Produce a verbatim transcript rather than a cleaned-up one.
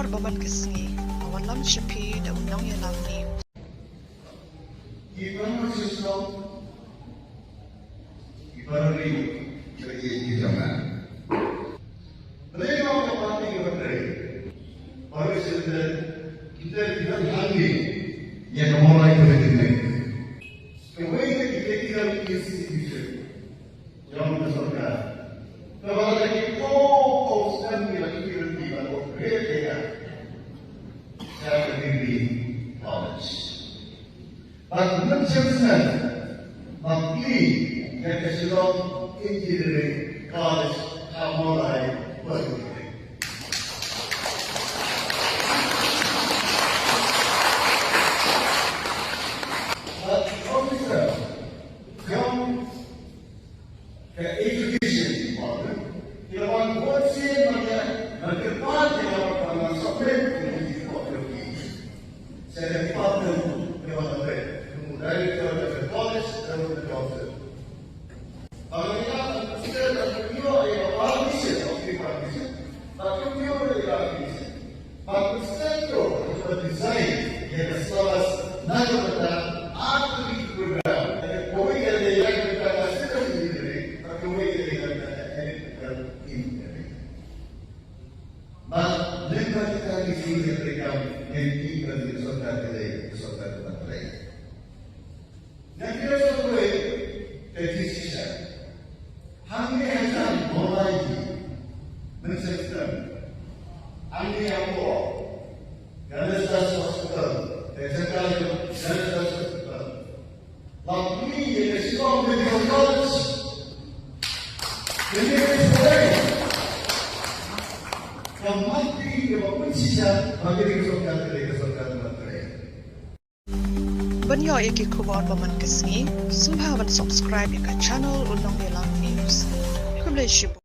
Ba man ka sngi, nga wallam sha phi da u Nongïalam News. Ki para shisha, ki para ri, ki ri ki jong nga. Balei ba ka party ka ba trei? Para shisha, kita ki don hangne, ïa ka Mawlai ka ba trei. Kawei ka kita ki institution. Jong ka sorkar. Kaba la ki phew phew snem ki la ki rynti ba ko create ïa ka. Sha ka Degree College. Bad mynshwa snem ba plie ïa ka Shillong Engineering College ha Mawlai Polytechnic. Bad ki officer jong Ka education department, ki la wan vote sien ma ka, ma ka party ka la submit ka, ka, ka, sa ka department ka la submit, ka director ka college, ka council. Ba ka, ka consider ka, ka, ka, ka, permission, of the permission, ba ka, ka, ka, ka, permission. Bad u State to u design ïa ka syllabus na ka bynta artillery program. Kawei ka dei ïa ka bynta ka civil engineering, bad kawei ka dei ïa ka bynta ka electrical engineering. Bad lem bad kita ki shuh ïa ka treikam, ngi ïohi ba ka sorkar ka dei ka sorkar kaba trei. Ngan kdew sa kawei ka jingshisha. Hangne hajan Mawlai hi, mynsiem snem, hangne hapoh Ganesh Das Hospital, ka jaka jong Ganesh Das Hospital, la plie ïa ka Shillong Medical College. Kane ka dei ka mantri kaba pynshisha ba kane ka sorkar ka dei ka sorkar kaba trei. Ban ïoh ïa ki khubor ba man ka sngi, sngewbha ban subscribe ïa ka channel U Nongïalam News. Khublei shibun.